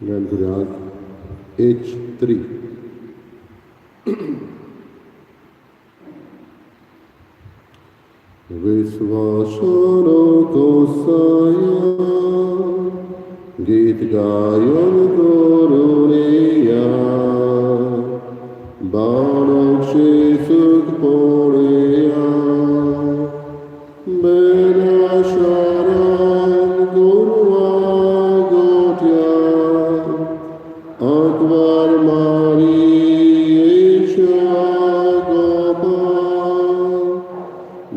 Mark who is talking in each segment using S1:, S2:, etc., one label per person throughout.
S1: गायन करुया H3. विश्वासानो कोसाया गीत गायन करुनिया बाळक शिशूक पळया बेल्या शारान गोरवां गोठ्या आंकवार मारियेच्या गोपान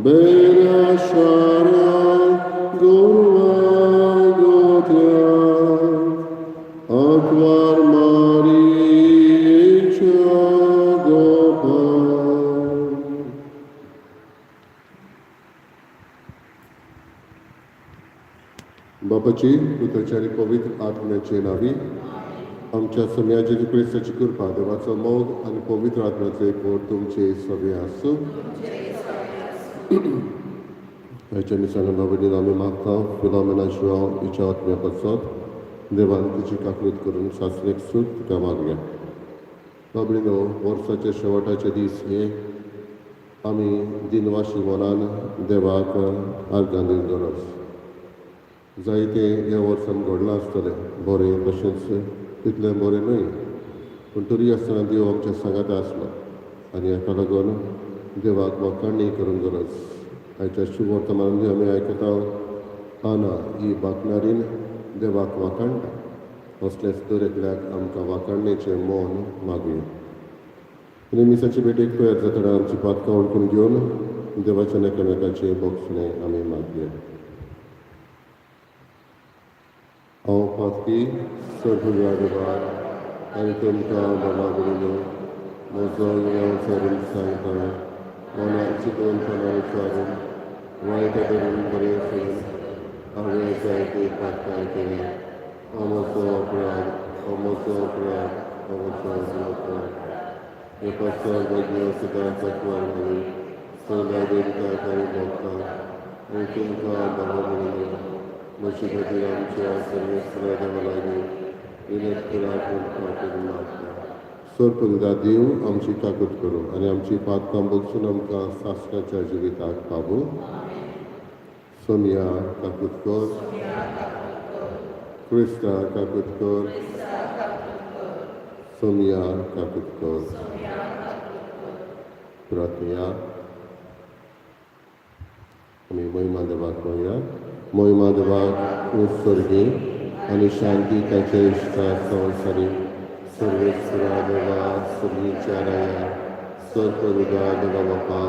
S1: बेल्या शारान गोरवां गोठ्या आंकवार मारियेच्या गोपान. बापाची, पुताची आनी पवित्र आत्म्याचे नावी. आमच्या सोम्या जेजू क्रिस्ताची कृपा, देवाचो मोग आनी पवित्र आत्म्याचो एकवट तुमचे सगळे आसूं. आयच्या मिसांत बाबा आमी मागता फिलोमेना जुआंव हिच्या आत्म्या पासत देवान तिची काकळूत करून सासणेक सूख तिका मागया. बाबडीनो, वर्साच्या शेवटाचे दीस हे. आमी दिनवाशी मनान देवाक आर्गां दिवंक गरज. जायते ह्या वर्सान घडलां आसतलें बरें, तशेंच तितलें बरें न्हय, पूण तरी आसतना देव आमच्या सांगाता आसलो आनी हाका लागून देवाक वाखाणणी करूंक गरज. आयच्या शुभ वर्तमानान आमी आयकता, आना ही बाकणारीन देवाक वाखाणटा. असलेंच दर एकल्याक आमकां वाखाणणेचें मन मागुया आनी मिसाची भेटेक तयार जातना आमची पातकां वळखून घेवन देवाच्या एकामेकाचें भोगसणें आमी मागया. हांव पातकी सर्व देवाक आनी तुमकां बाबा भयणीनो म्हजो गुन्यांव विचारून सांगता. मनान चिंतून, तोंडान उच्चारून, वायट धरून, बरें सोडून हांवें जायते पातकां केली. हो म्हजो अपराध, हो म्हजो अपराध, हो म्हजो अपराध. हे पासत भगिनी सदांच आंकवार मारी, सगळ्या देवतांक आनी भक्तांक आनी तुमकां बाबा भयणीनो म्हजे खातीर आमच्या सर्वेस्परा देवा लागीं विनंती करात म्हूण प्रार्थना मागता. सर्वपरिदा देव आमची काकूत करूं आनी आमची पातकां भोगसून आमकां सासणाच्या जिविताक पावूं. सोमया, काकूत कर. क्रिस्ता, काकूत कर. सोमया, काकूत कर. प्रार्थना. आमी महिमा देवाक म्हणया. महिमा देवाक उत्सर्गी आनी शांती ताचे इश्टा संवसारी. सर्वेस्परा देवा, सर्गीच्या राया, सर्वपरिदा देवा बापा,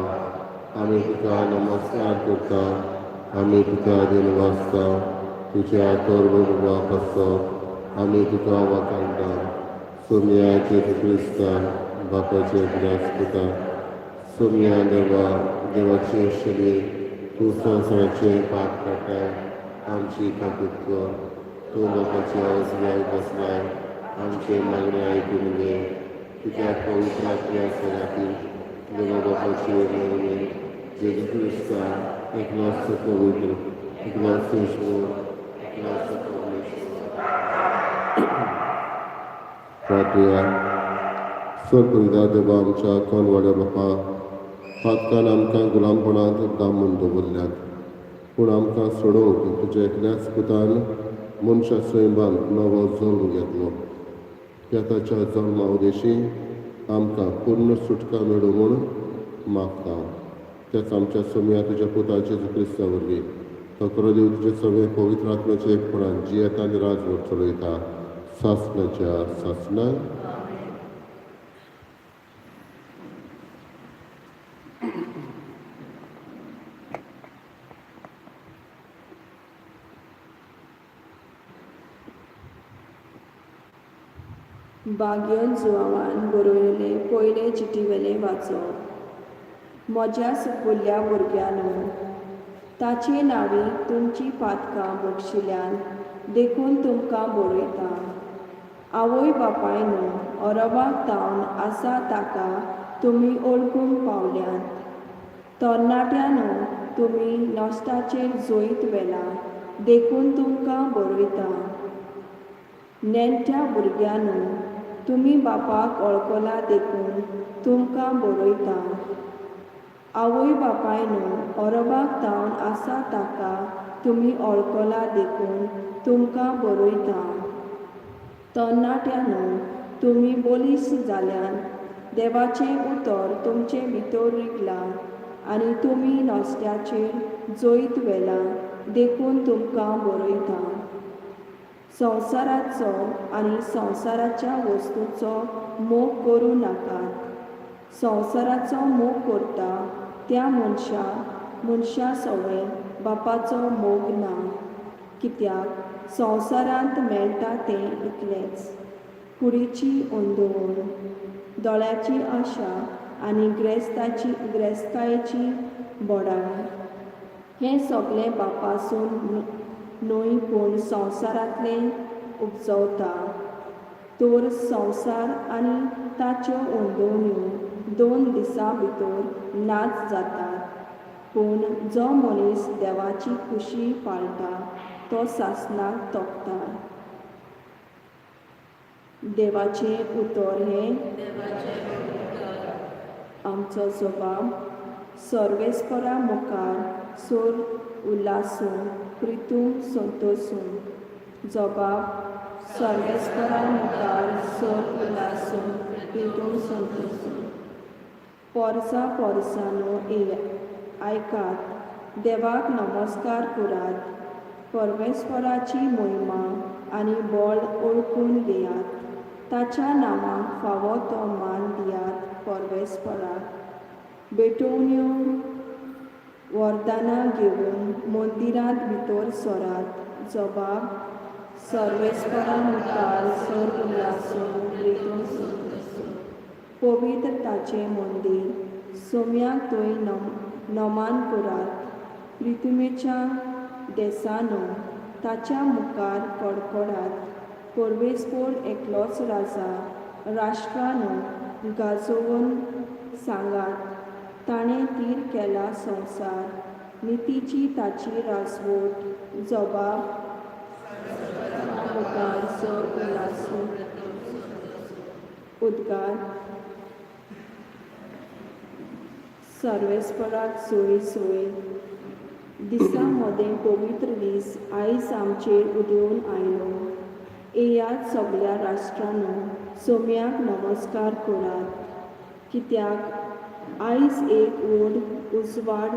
S1: आमी तुका नमस्कार करता, आमी तुका दिनवासता. तुज्या तोर पासत आमी तुका वाखाणटा. सोमया जेजू क्रिस्ता, बापाचे ग्रास पुता, सोमया देवा, देवाचे शरीर, तूं संवसाराचें पाप काडटाय, आमची काकूत कर. तूं बापाच्या उजव्याक बसलाय, आमचे मागणें आयकून घे. तुज्या पवित्र आत्म्या सांगाती देवा बापाचे महिमे, जेजू क्रिस्ता, एकलोच पवित्र, एकलोच ईश्वर, एकलोच परमेश्वर. प्रार्थना. सर्वपरिदा देवा, आमच्या कोनवाड्या बापा, पातकान आमकां गुलामपणांत दामून दवरल्यात, पूण आमकां सोडोवंक तुज्या एकल्याच पुतान मनशा सैमान नवो जल्म घेतलो. ह्या ताच्या जल्मा उदेशी आमकां पूर्ण सुटका मेळूं म्हूण मागता. त्याच आमच्या सोमया तुज्या पुता जेजू क्रिस्ता वरवीं, तो खरो देव, तुजे सगळे पवित्र आत्म्याचे एकपणान जियेता आनी राजवट चलयता सासणाच्या सासणा.
S2: बाग्यन जुआंवान बरयलें पयले चिटीवेलें वाचप. म्हज्या सुपुल्ल्या भुरग्यांनो, ताचे नांवी तुमचीं पातकां भोगशिल्यान देखून तुमकां बरयता. आवय बापायनो, अरबाक तावन आसा ताका तुमी वळखूंक पावल्यात. तरणाट्यांनो, तुमी नश्टाचेर जैत व्हेलां देखून तुमकां बरयता. नेण्ट्या भुरग्यांनो, तुमी बापाक वळखला देखून तुमकां बरयता. आवय बापायनो, ओरोबाक थावन आसा ताका तुमी वळखला देखून तुमकां बरयता. तरणाट्यांनो, तुमी बळिश्ट जाल्यान देवाचें उतर तुमचे भितर रिगलां आनी तुमी नस्त्याचेर जैत व्हेलां देखून तुमकां बरयता. संवसाराचो आनी संवसाराच्या वस्तूचो मोग करूं नाकात. संवसाराचो मोग करता त्या मनशा सवें बापाचो मोग ना. कित्याक संवसारांत मेळटा तें इतलेंच, कुडीची अंदवण, दोळ्याची आशा आनी ग्रेस्तायेची बडाय. हें सगळें बापासून न्हय पूण संवसारांतलें उपजवता. तर संवसार आनी ताच्यो अंदवण्यो 2 दिसां भितर नाच जातात, पूण जो मनीस देवाची खुशी पाळटा तो सासणाक तोखता. देवाचें उतर हें आमचो जबाब. सर्वेस्परा मुखार सोर उल्हासूं, प्रितूम संतोसूं. जबाब: सर्वेस्परा मुखार सोर उल्हासूं, प्रितूम संतोसूं. पोरसा पोरसानो आयकात, देवाक नमस्कार करात. परमेश्वराची मोहिमा आनी बळ ओळखून घेयात. ताच्या नांवाक फावो तो मान दियात परमेश्वराक. भेटवण्यो वरदानां घेवन मंदिरांत भितर सरात. जबाब: सर्वेस्परा मुखार सर उल्हासूं, प्रितूम संतोसूं. पवित्र ताचें मंदीर, सोम्याक थंय नमान करात. प्रितुमेच्या देसानो, ताच्या मुखार कडकडात. परमेश्वर एकलोच राजा. राष्ट्रानो, गाजोवन सांगात, ताणें थीर केला संवसार. नितीची ताची राजवट. जबाब: मुखार सर उल्हासूं. उद्गार: सर्वेस्पराक सोय सोय. दिसा मदें पवित्र दीस आयज आमचेर उदेवन आयलो. येयात सगळ्या राष्ट्रांनो, सोम्याक नमस्कार करात. कित्याक आयज एक व्हड उजवाड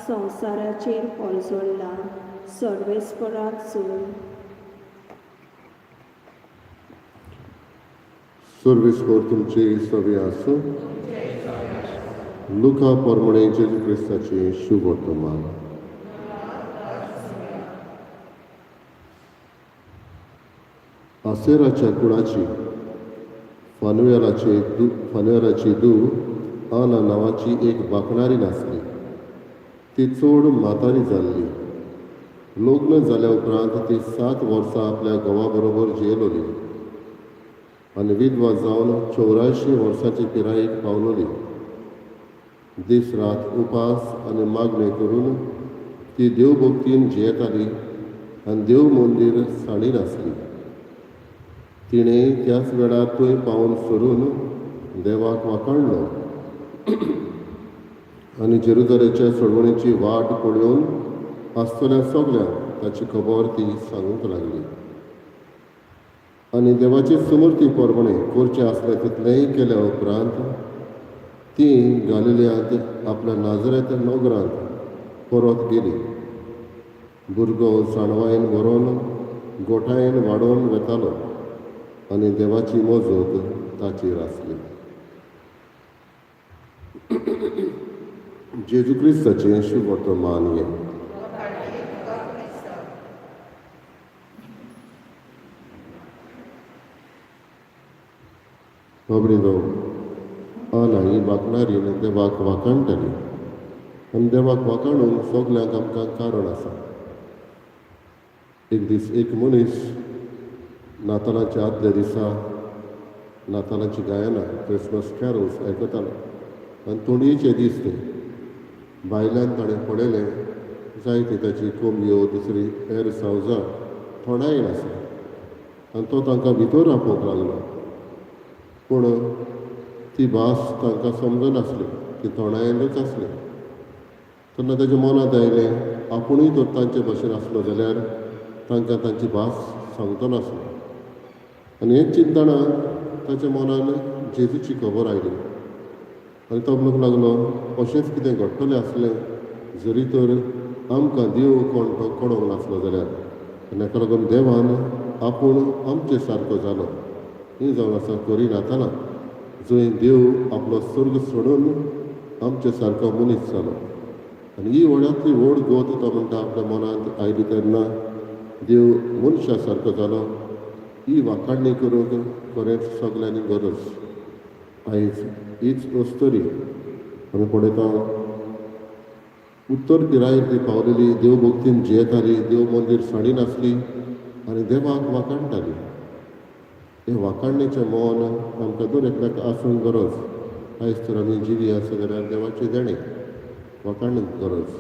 S2: संवसाराचेर परजळ्ळा. सर्वेस्पराक सोय.
S1: सर्वेस्पर तुमचे सवे आसूं. लुका परमणे जेजू क्रिस्ताचे शुभवर्तमान. आसेराच्या कुळाची फानुएलाची धूव आना नांवाची एक बाकणारी नासली. ती चड म्हातारी जाल्ली. लग्न जाल्या उपरांत ती 7 वर्सां आपल्या घोवा बरोबर जियेलोली आनी विधवा जावन 84 वर्सांची पिरायेक पावलोली. दीस रात उपास आनी मागणें करून ती देवभक्तीन जियेताली आनी देव मंदीर साणीनासली. तिणें त्याच वेळार थंय पावून सरून देवाक वाखाणलो आनी जेरुजालेच्या सोडवणेची वाट पळोवन आसतल्या सगल्यांक ताची खबर ती सांगूंक लागली. आनी देवाची समर्थी परमणे करचें आसलें तितलेंय केल्या उपरांत ती गालिलियांत आपल्या नाजरेत नगरांत परत गेली. भुरगो जाणवायेन व्हरोन गोठायेन वाडोवन वेतालो आनी देवाची मजत ताचेर आसली. जेजू क्रिस्ताचें शुभवर्तमान हें. बाबडीनो, आना ही वाकणारी देवाक वाखाणटाली आनी देवाक वाखाणून सगल्यांक आमकां कारण आसा. एक दीस एक मनीस नातालाच्या आदल्या दिसा नातालाची गायनां क्रिसमस कॅरोल्स आयकतालो आनी तोंडयेचे दीस ते भायल्यान ताणें पळयलें जायती ताची कोंबयो दुसरी हेर सावजां थोंडायेन आसा आनी तो तांकां भितर आपोवंक लागलो. पूण ती भास तांकां समजनासली, ती तोंडायनूच आसली. तेन्ना ताच्या मनांत आयलें, आपुणूय तर तांचे भशेन आसलो जाल्यार तांकां तांची भास सांगतो नासलो. आनी हें चिंतना ताच्या मनान जेजूची खबर आयली आनी तो म्हणूंक लागलो, अशेंच कितें घडटलें आसलें जरी तर आमकां देव कोण तो कळोंक नासलो जाल्यार. आनी हाका लागून देवान आपूण आमचे सारको जालो. ही जावन आसा करी नातना जंय देव आपलो स्वर्ग सोडून आमचे सारको मनीस जालो. आनी ही व्हडांतली व्हड गोत तो म्हणटा आपल्या मनांत आयली तेन्ना देव मनशा सारको जालो. ही वाखाणणी करूंक खरेंच सगल्यांनी गरज. आयज हीच अस्तरी आमी पळयता, उत्तर पिरायेर ती पावलेली, देवभक्तीन जियेताली, देव मंदीर साणी नासली आनी देवाक वाखाणटाली. हें वाखाणणेचें मन आमकां दर एकल्याक आसूंक गरज. आयज तर आमी जिवी आसा जाल्यार देवाचें देणें, वाखाणूंक गरज.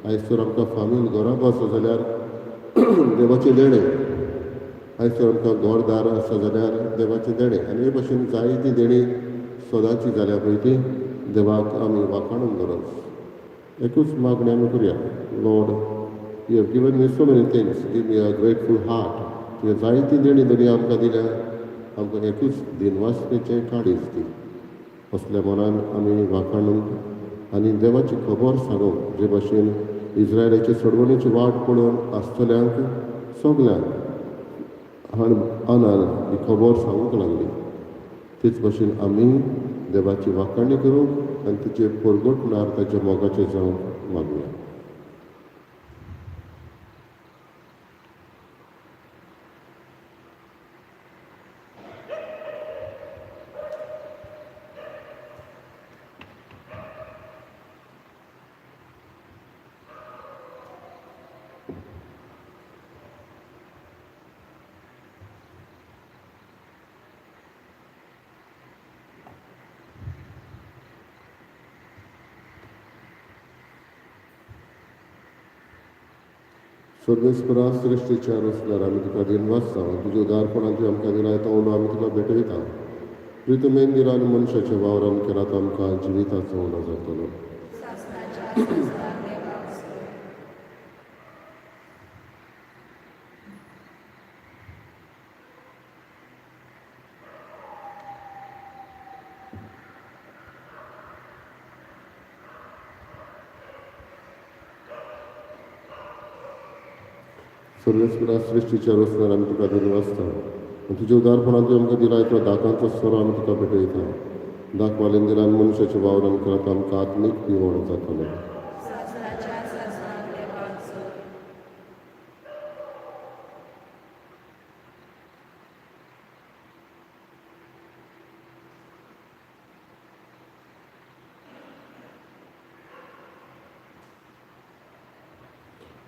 S1: आयज तर आमकां फामील घराबो आसा जाल्यार देवाचें देणें. आयज तर आमकां घरदार आसा जाल्यार देवाचें देणें. आनी हे भशेन जायतीं देणीं सदांची जाल्या पळय ती देवाक आमी वाखाणूंक गरज. एकूच मागणी आमी करुया, Lord, you have given me so many things, give me a grateful heart. तुवें जायतीं देणीं दर्या आमकां दिल्या, आमकां एकूच दिनवासणेचें काळीज दी. असल्या मनान आमी वाखाणूंक आनी देवाची खबर सांगूंक, जे भशेन इस्रायलाचे सोडवणेची वाट पळोवन आसतल्यांक सगल्यांक आनान ही खबर सांगूंक लागली, तेच भशेन आमी देवाची वाखाणणी करूंक आनी तिचे परगटणार ताच्या मोगाचें जावंक मागुया. सर्वेस्परा सृश्टीच्या रचणार आमी तुका दिनवासता. तुज्या उदारपणान तुवें आमकां दिला तो उलो आमी तुका भेटयता. प्रितमेन दिला आनी मनशाच्या वावरान केला तो आमकां जिविताचो उलो जातलो. सर्वेस्परा सृश्टीच्या रचणार आमी तुका दिनवासता. तुज्या उदारपणान तुवें आमकां दिला तो दाकांचो सोरो आमी तुका भेटयता. दाखवालेन दिला आनी मनशाच्या वावरान केला तो आमकां आत्मीक पिवण जातलो.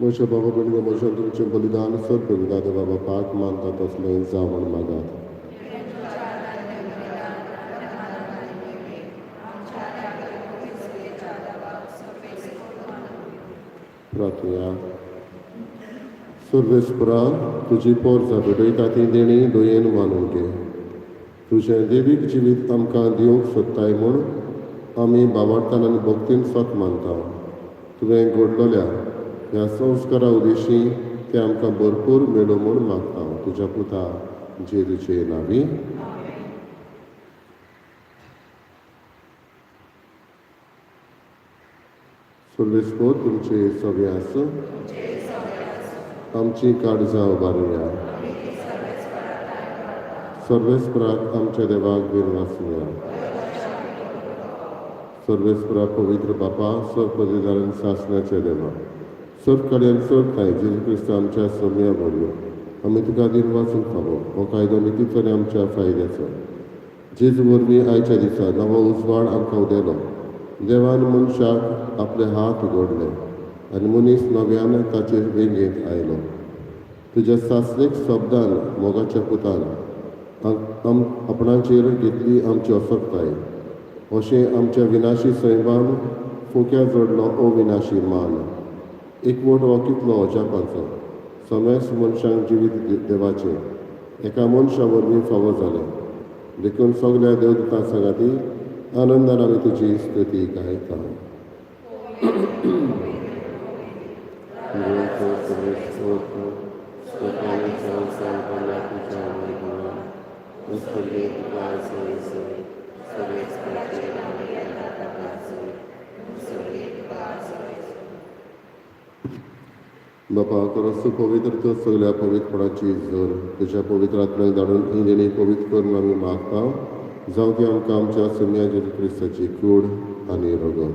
S1: म्हज्या बाबा भयणीनो, म्हज्या तुमचें बलिदान सर्ग दादा बाबा पाक मानता तसलें जावं म्हण मागात. प्रार्थुया. सर्वेस्परा, तुजी पोरसां भेटयता ती देणी दयेन मानून घे. तुजें देवीक जिवीत आमकां दिवंक सोदताय म्हूण आमी बाबार्थान आनी भक्तीन सत मानता. तुवें घडलोल्या ह्या संस्कारा उदेशी ते आमकां भरपूर मेळूं म्हूण मागता. तुज्या पुता जेजूचे नांवी. सर्वेस्पर तुमचे सगळे आसूं. आमची काळजां उबारुया. सर्वेस्पराक आमच्या देवाक दिनवासुया. सर्वेस्परा पवित्र बापा, सर्व सासनाच्या देवा, सर्व कडेन सर्व ठांय जेजू क्रिस्त आमच्या सम्या वरवीं आमी तुका दिनवासूंक फावो. हो कायदो नितीचो आनी आमच्या फायद्याचो. जेजू वरवीं आयच्या दिसा नवो उजवाड आमकां उदेलो. देवान मनशाक आपले हात उगडले आनी मनीस नव्यान ताचेर वेंगेंत आयलो. तुज्या सासणीक शब्दान मोगाच्या पुतान आपणाचेर घेतली आमची असक्ताय. अशें आमच्या विनाशी सैमान फुक्या जोडलो अविनाशी मान. एकवट हो कितलो अजापाचो, समेस्त मनशांक जिवीत देवाचें. एका मनशा वरवीं फावो जालें. देखून सगल्या देवदूतां सांगाती आनंदान आमी तुजी स्तुती गायता. बापा करोसो पवित्र तो सगल्या पवित्रपणाची जोर तुज्या पवित्र आत्म्याक धाडून ही देणी पवित्र करून आमी मागता, जावं ती आमकां आमच्या सोम्या जेजू क्रिस्ताची कूड आनी रगत.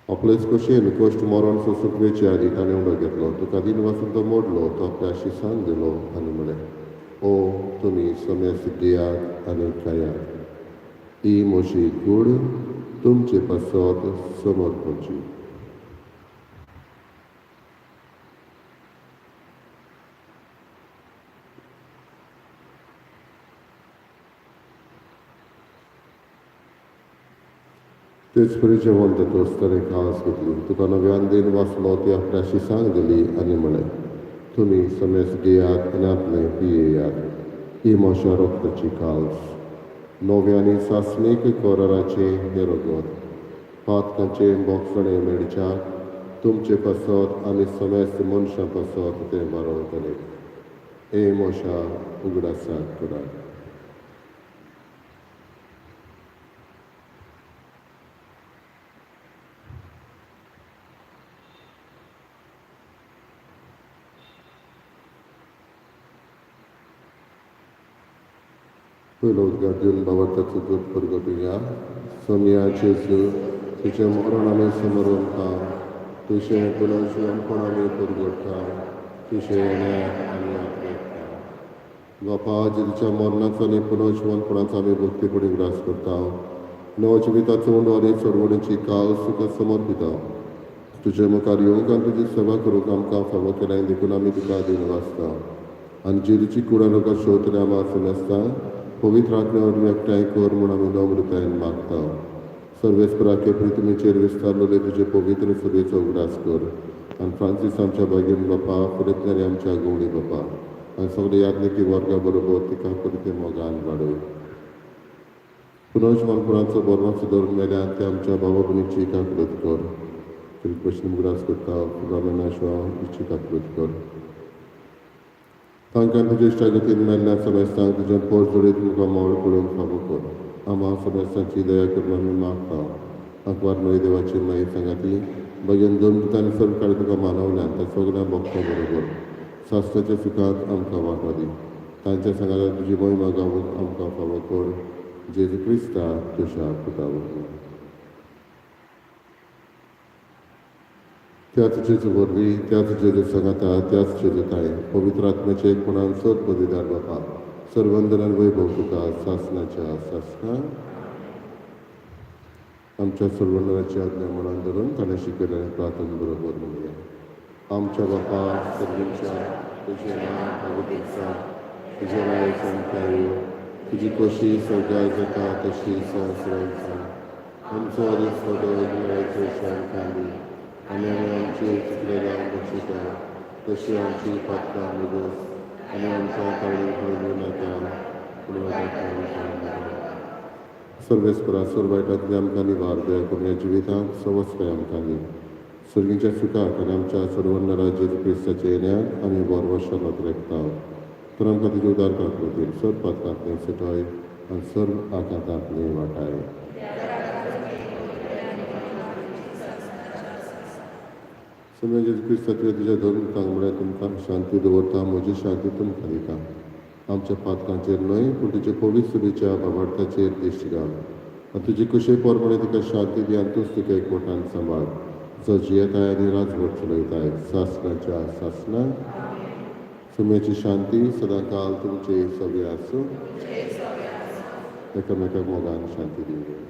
S1: आपलेच कशेन कश्ट मरण सोसूंक वेचे आदी ताणें उडो घेतलो, तुका दिन वासून तो मोडलो, तो आपल्या शिसांक दिलो आनी म्हळें, ओ तुमी समेस्त घेयात आनी खायात, ही म्हजी कूड तुमचे पासत समर्पणची. तेच परी जेवण जातकच ताणें कास घेतली, तुका नव्यान देन वाचलो, ती आपल्या शिसांक दिली आनी म्हळें, तुमी समेस्त घेयात आनी आपलें पियेयात, ही म्हज्या रक्ताची काल्स, नव्या आनी सासणीक कराराचें हें रगत, पातकांचें बोगसणें मेळच्याक तुमचे पासत आनी समेस्त मनशां पासत तें बरोवतलें. हे म्हज्या उगडासाक करात. पयलो उद्गार दिवन बाबार्थाचो दूत परगटुया. सोमया जेजू, तुजें मरण आमी समरमता, तुजें पुनर्जिवनपण आमी परगटता, तुजें येण्याक आमी आपलेता. बापा, जेजूच्या मरणाचो आनी पुनर्जिवनपणाचो आमी भक्तीपणी उगडास करता, नव जिविताचो उंडो आनी चडवणीची काल तुका समर्पिता. तुजे मुखार येवंक आनी तुजी सेवा करूंक आमकां फावो केल्या देखून आमी तुका दिवन वाचता. आनी जेजूची कुडां लोकां शोतले आमा समजता पवित्र आत्म्या वरवीं एकठांय कर म्हूण आमी नम्रतायेन मागता. सर्वेस्पराके प्रितमीचेर विस्तारलेले तुजे पवित्र सभेचो उगडास कर आनी फ्रांसीस आमच्या बागेन बापा, फुडेंतल्यान आमच्या गवळी बापा आनी सगळे याज्ञिकी वर्गा बरोबर तिका परते मोगान वाडय. पुनर्जिवनपणाचो बरवाचो धरून मेल्यान ते आमच्या बाबा भयणीची काकूळट कर. भशेन उगडास करता फिलोमेना शुआ हिची काकूळट कर. तांकां तुज्या इश्टागतीन मेल्ल्या समेस्तांक तुजें पोट जोडीत मुखार मोळ पळोवंक फावो कर. आमा समेस्तांची दया करून आमी मागता. आंकवार मरी देवाची माई सांगाती बगेन दोन दुतांनी सर्व काळ तुका मानवल्यान त्या सगळ्या भक्तां बरोबर शास्त्राच्या सुखांत आमकां वांटो दी. तांच्या सांगातान तुजी महिमा गावूंक आमकां फावो कर. जेजू क्रिस्ता तुज्या पुता वरवीं. त्याच जेजू वरवीं, त्याच जेजू सांगाता, त्याच जेजू ताय पवित्र आत्म्याचे एकपणान सत पदवीदार बापा, सर्वंदनान वैभव तुका सासनाच्या सासना. आमच्या सर्वंदनाची आज्ञा मनान धरून ताणें शिकयलें प्रार्थना बरोबर म्हणुया. आमच्या बापा सर्वांच्या, तुजें नांव पवित्र जावं, तुजें राज्य आमकां येवं, तुजी खोशी स्वर्गार जाता तशी संवसारांत जावं. आमचो दिसपटो आमकां दी आनी आमी आमची चुकलेल्या बक्षिता तशी आमची पात्रां मुगोस आनी आमकां ताळी पळोवं नाका पूण सर्वेस्परा सर्व वायटांतली आमकां निवार, दया करून ह्या जिवितांत सवस्काय आमकां दी. सर्गीच्या सुखाक आनी आमच्या सर्वन्नरा जेजू क्रिस्ताच्या येण्याक आमी बरवशान रेखता. तर आमकां तुजे उदार काकूळटीन सर्व पात्रांतले सुटय आनी सर्व आघातांतले वाटाय. सोम्या जेजू क्रिस्ता तुवें तुज्या धर्मतांक म्हळ्यार तुमकां शांती दवरता, म्हजी शांती तुमकां दिता. आमच्या पातकांचेर न्हय पूण तुजे पवित्र सभेच्या बाबार्थाचेर दिश्ट घाल आनी तुजी कुशे प्रमाणे तिका शांती दी आनी तूंच तिका एकवटान सांबाळ, जो जियेताय आनी राजवट चलयताय सासणाच्या सासना. सोम्याची शांती सदांकाल तुमचे सगळे आसूं. एकामेकाक मोगान शांती दिवया.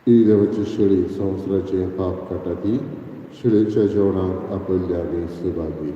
S1: ही देवाची शेळी संवसाराचें पाप काडटा ती शेळीच्या जेवणाक आपयल्ल्या आमी सहभागी.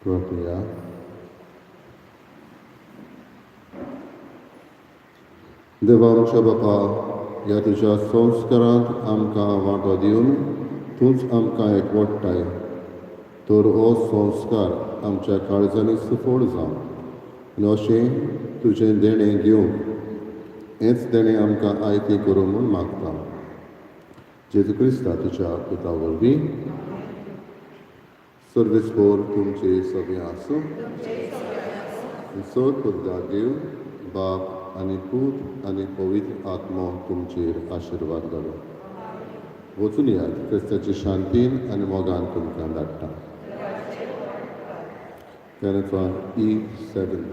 S1: कृपया देवा आमच्या बापा, ह्या तुज्या संस्कारांत आमकां वांटो दिवन तूंच आमकां एकवटाय, तर हो संस्कार आमच्या काळजांनी सुफळ जावं आनी अशें तुजें देणें घेवंक हेंच देणें आमकां आयतें करूं म्हूण मागता. जेजू क्रिस्ता तुज्या पुता वरवीं. सर्वेस्पोर तुमचे सगळें आसूं. चड पद्दा देव बाप आनी पूत आनी पवित्र आत्मो तुमचेर आशिर्वाद घालूं. वचून यात, क्रिस्ताची शांतीन आनी मोगान तुमकां धाडटा. Canopon E7.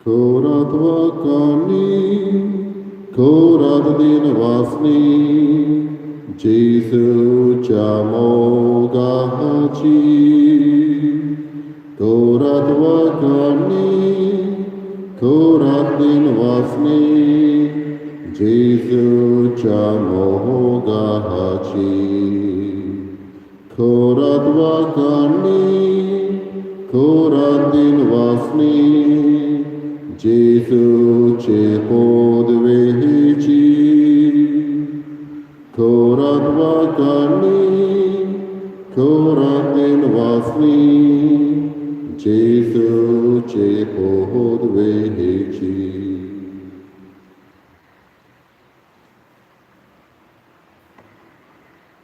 S1: Koratwa kani खोरात दिन वासनी जेजूच्या मोगाची. खोरात वाखाणी, खोरात दिन वासनी जेजूच्या मोगाची. खोरात वाखाणी, खोरात दिन वासनी जेजूचे पदवेची. खोरात वाखाणी, खोरात दिन वासनी जेजूचे पदवेची.